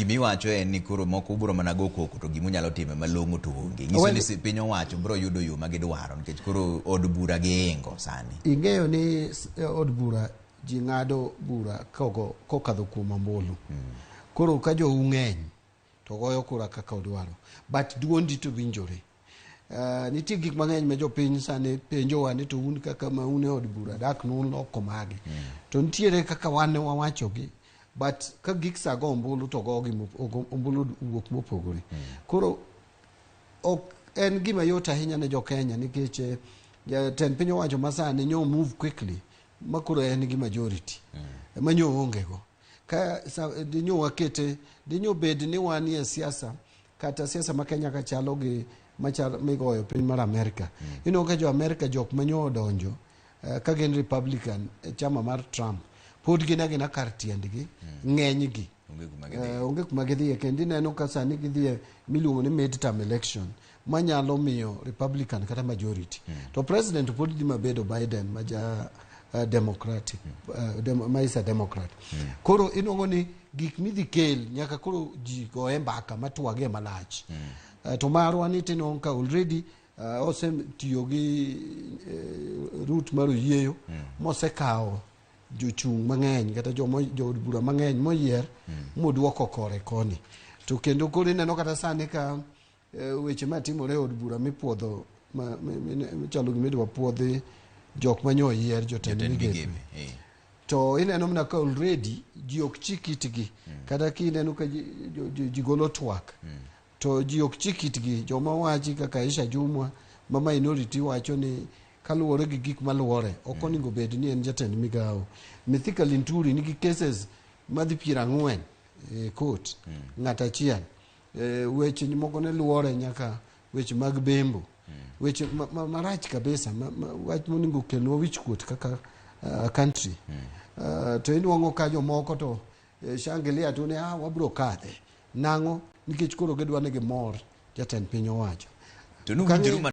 gima iwacho en ni koro moko ubiro mana go koko to gima unyalo timo malong'o to onge. Nyiso Well- ni piny owacho biro yudo yo ma gidwaro nikech koro od bura giingo sani. Ing'eyo ni od bura ji ng'ado bura kokadho kuom ombulu. Koro ka jou ng'eny to goyo kura kaka odwaro. But duondi to winjore. Nitie gik mang'eny ma jopiny sani penjowa ni to un kaka ma un e od bura dak nuloko magi. To nitiere kaka wan ne wawachogi, but ka gik sa go ombulu to gogi ombulu wuok mopogore. Koro ok en gima yot ahinya ne jo-Kenya nikech jatend piny owacho masani nyo move quickly ma koro en gi majority ma nyo onge go. Ka dinyo wakete, dinyo bed ni wanie siasa kata siasa ma Kenya ka chalo gi machal migoyo piny mar Amerika. Ineno ka jo Amerika jok manyo odonjo ka gin Republican e chama mar Trump pod gin agina kar tiendgi ng'enygi. Onge kuma gidhiye. Onge kuma gidhiye, kendo ineno ka sani gidhiye miluongo ni midterm election manyalo miyo Republican kata majority. To president pod dhi mabedo Biden ma ja Democratic, ma is a Democrat. Koro inuang'o ni gik midhi kel nyaka koro ji goye mbaka matwage malach. To marwa ni tinuang'o ka already osetiyo gi route mar oyieyo mosekawo jochung' mang'eny kata jood bura mang'eny moyier moduoko kore koni. To kendo koro ineno kata sani ka weche matimore e od bura mipuodho michalo gima idwa puodhi jok manyo oyier jotend Jotend migepe. migepe. To ineno mana ka already ji ok chik itgi. Kata kineno ka ji golo twak to ji ok chik itgi. Joma wachi kaka Aisha Jumwa ma minority wacho ni kaluwore gi gik maluwore ok onego bed ni en jatend migawo. Mithika Linturi nigi cases madhi 40 e court ng'at achiel. Weche moko ne luwore nyaka weche mag bembo. Weche marach kabisa, wach monego kelnwa wichkuot kaka country. To inuang'o ka jomoko to shangilia to ne wabro kadhe. Nang'o? Nikech koro gidwa ni gimor jatend piny owacho. To nuwinjoru